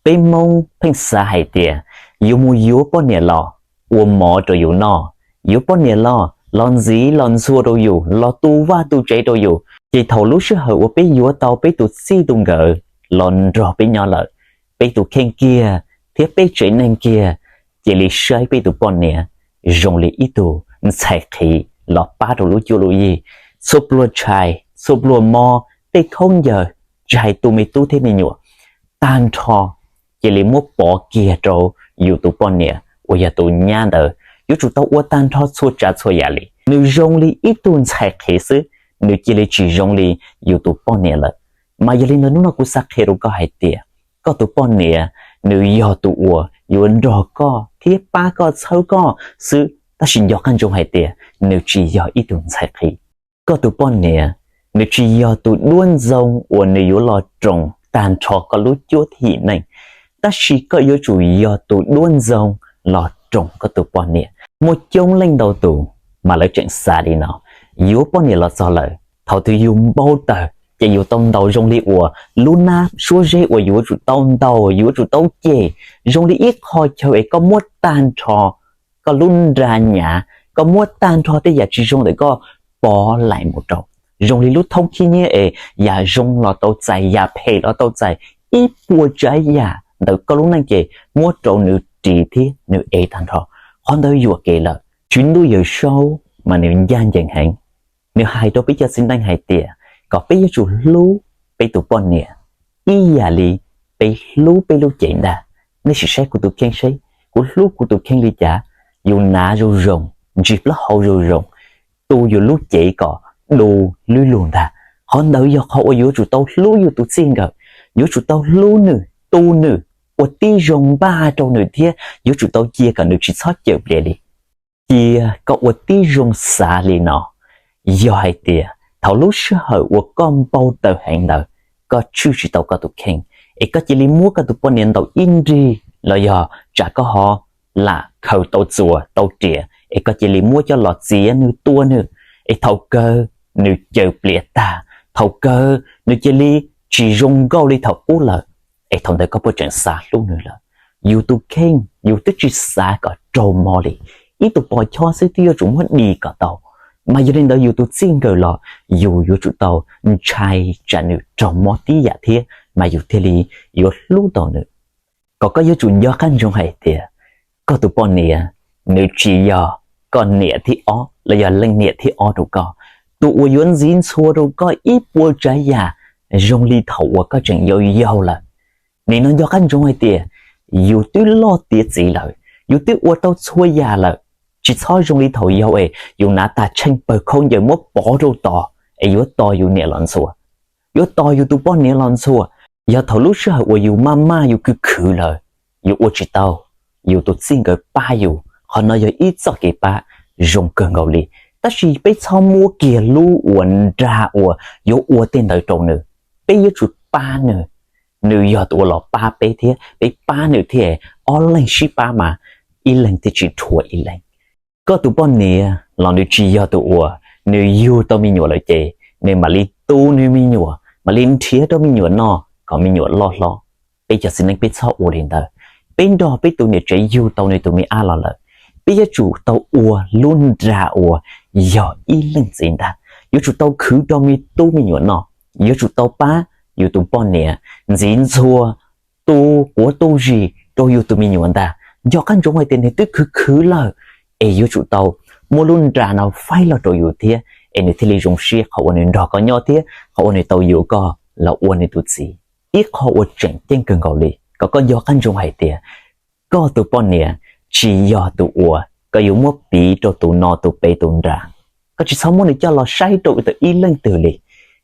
Peb Hmoob pheej xav hais tias yuav mus yuav poj niam los ua mov rau yus noj, yuav poj niam los los ntxiv los ntxhua rau yus, los tu vaj tu tsev rau yus. Ces thaum lub sij hawm uas peb yuav tau peb tus txij tus nkawm los nrog peb nyob lawm, peb tus kheej kiag thiab peb tsev neeg kiag cia li saib peb tus poj niam zoo li ib tug ntxhais qhiv los pab rau lub cuab lub yig. Txhua pluag tshais, txhua pluag mob, tej khaub ncaws, tsis hais tu me tub thiab me nyuam, tag nrho cia li muab pov kiag rau yus tus poj niam uas yog tus nyab ntawd. Yuav tsum tau ua tag nrho txhua tsav txhua yam li. Nws zoo li ib tug ntxhais qhiv xwb, nws cia li tsis zoo li yus tus poj niam lawm. Mas yog li ntawd hnub no kuv xav qhia rau koj hais tias koj tus poj niam nws yog tus uas yuav nrog koj thiab pab koj txhawb koj xwb, tab sis nco qab ntsoov hais tias nws tsis yog ib tug ntxhais qhiv. Koj tus poj niam nws tsis yog tus duab ntxoo uas nws yuav los roos tag nrho koj lub cuab thim neej, tab sis koj yuav tsum yog tus duab ntxoo los roos koj tus poj niam. Muaj coob leej ntau tus mas lawv tseem xav li no, yuav poj niam los txog lawm, thaum twg yus npau taws ces yus tau ntaus zoo li uas lub hnab suab zeb uas yuav tsum tau ntaus, yuav tsum tau cem, zoo li ib qho chaw es koj muab tag nrho koj lub nra nyav, koj muab tag nrho tej yam tsis zoo ntawm koj pov laim mus rau, zoo li lub thoob khib nyiab es yam zoo los tau txais, yam phem los tau txais, ib puas tsav yam ntawm koj lub neej ces muab rau nws ris thiab nws ev tag nrho. Qhov ntawd yuam kev lawm. Tswv Ntuj Yawm Saub mas nws ncaj ncees heev, nws hais rau peb cov txiv neej hais tias kom peb yuav tsum hlub peb tus poj niam ib yam li peb hlub peb lub cev ntag. Nej sim saib kuv tus kheej seb kuv hlub kuv tus kheej li cas. Yus hnav zoo zoo, ntsis plaub hau zoo zoo, tu yus lub cev kom du lug ntag. Qhov ntawd yog qhov uas yuav tsum tau hlub yus tus txij nkawm, yuav tsum tau hlub nws, tu nws, ua tib zoo npaj rau nws thiab yuav tsum tau cia kom nws tsis txhob cawm pliav li. Cia koj ua tib zoo xav li no, yog hais tias thaum lub sij hawm uas koj npau taws heev ntawd, koj tswj tsis tau koj tus kheej, es koj cia li muab koj tus poj niam ntaus ib nrig los yog tsam koj ho lam khaws tau txuas tau riam es koj cia li muab coj los txiav nws tua nws, es thaum kawg nws cawm pliav tag, thaum kawg nws cia li tsis zoo nkauj li thaum ub lawm, es thaum ntawd koj puas tseem xav hlub nws lawm? Yus tus kheej yus twb tsis xav kom raug mob li, ib tug pos chob xwb twb yuav tsum muab di kom tau, mas yog li ntawd yus tus txij nkawm los yus yuav tsum tau ntshai tsam nws raug mob tib yam thiab mas yus thiaj li yuav hlub tau nws. Kom koj yuav tsum nco qab ntsoov hais tias koj tus poj niam nws tsis yog koj niam thib ob los yog leej niam thib ob rau koj, tus uas yuav ntxiv ntxhua rau koj ib puas tsav yam zoo li thaum uas koj tseem yau yau lawm. Nim no nco qab ntsoov hais tias yus twb loj tiav txiv lawm, yus twb ua tau txhua yam lawm, tsis txhob zoo li thaum yau es yus hnav tag tsheej pawg khaub ncaws muab pov rau tod es yuav tos yus niam los ntxhua, yuav tos yus tus poj niam los ntxhua. Yog thaum lub sij hawm uas yus maj maj yus khwv khwv lawm, yus ua tsis tau, yus tus txij nkawm pab yus, qhov no yog ib txoj kev pab zoo kawg nkaus li. Tab sis peb txhob muab kiag lub uas nra uas yuav ua tej ntawd rau nws, peb yuav tsum pab nws. Nws yog tus uas los pab peb thiab peb pab nws thiab, ob leeg sib pab mas ib leeg thiaj tsis dhuav ib leeg. Koj tus poj niam los nws tsis yog tus uas nws yug tau me nyuam lawm ces nws mam li tu nws me nyuam, mam li nrhiav rau me nyuam noj kom me nyuam loj hlob. Peb cov txiv neej peb txhob ua li ntawd. Peb nrog peb tus niam tsev yug tau nws tus me ab los lawm, peb yuav tsum tau ua lub nra uas yog ib leej txiv ntag. Yuav tsum tau khwv rau me tub me nyuam noj, yuav tsum tau pab yus tus poj niam ntxiv ntxhua, tu quav tu zis rau yus tus me nyuam ntag. Nco qab ntsoov hais tias nws twb khwv khwv lawm, es yuav tsum tau muab lub nra no faib los rau yus thiab es nws thiaj li zoo siab qhov uas nws nrog koj nyob thiab qhov uas nws tau yuav koj los ua nws tus txiv. Ib qho uas tseem ceeb kawg nkaus li kom koj nco qab ntsoov hais tias koj tus poj niam tsis yog tus uas koj yuav muab piv rau tus no tus pem tus nra. Koj tsis txhob muab nws coj los saib rau ib leej twg li,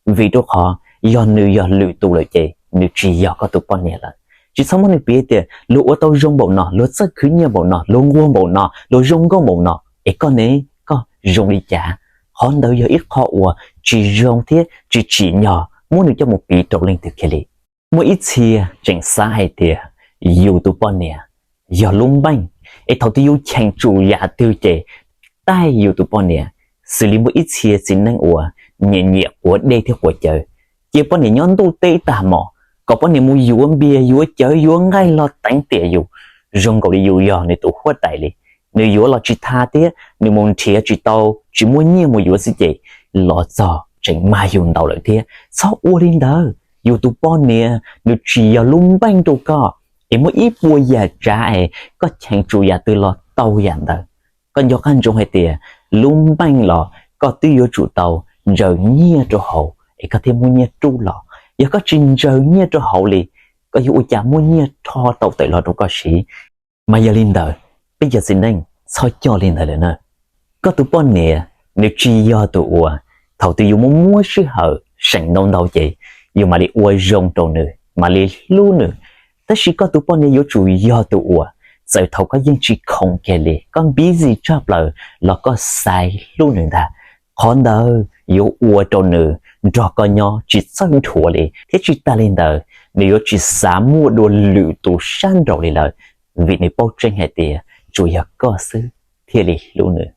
vim rau qhov yog nws yog lwm tus lawm ces nws tsis yog koj tus poj niam lawm. Tsis txhob muab nws piv tias luag ua tau zoo npaum no, luag txawj khwv nyiaj npaum no, luag nquag npaum no, luag zoo nkauj npaum no, es koj ne, koj zoo li cas? Qhov ntawd yog ib qho uas tsis zoo thiab tsis tsim nyog muab nws coj mus piv rau leej twg kiag li. Muaj ib txhia tseem xav hais tias yus tus poj niam yog lub npeej, es thaum twg yus cheem tsum yam twg ces taij yus tus poj niam, xws li muaj ib txhia txiv neej uas nyiam nyiam quav dej thiab quav cawv, cia poj niam nyob ntuj teb tag mos, kom poj niam mus yuav npias, yuav cawv, yuav nqaij los teev tiam yus, zoo nkaus li yus yog nws tus huab tais li. Nws yuav los tsis tau thiab nws mus nrhiav tsis tau, tsis muaj nyiaj mus yuav xwb ces los txog tseem mag yus ntau lawm thiab. Txhob ua li ntawd, yus tus poj niam nws tsis yog lub npeej rau koj es muaj ib puas yam tsav es koj cheem tsum yam twg los tau yam ntawd. Koj nco qab ntsoov hais tias lub npeej los koj twb yuav tsum tau ntsaws nyiaj rau hauv es koj thiaj muaj nyiaj rub los. Yog koj tsis ntsaws nyiaj rau hauv li, koj yuav ua cas muaj nyiaj rho tau tawm los rau koj siv? Mas yog li ntawd, peb cov txiv neej txhob coj li ntawd lawm na. Koj tus poj niam nws tsis yog tus uas thaum twg yus muab muab sij hawm seem ntau ntau ces yus mam li ua zoo rau nws, mam li hlub nws. Tab sis koj tus poj niam yuav tsum yog tus uas txawm thaum koj yeej tsis khoom kiag li, koj busy tshaj plaws los koj xaiv hlub nws ntag. Qhov ntawd yuav ua rau nws nrog koj nyob tsis txawj dhuav li, thiab tsis tas li ntawd nws yuav tsis xav muaj dua lwm tus sab nraud li lawm, vim nws paub tseeb hais tias tsuas yog koj xwb thiaj li hlub nws.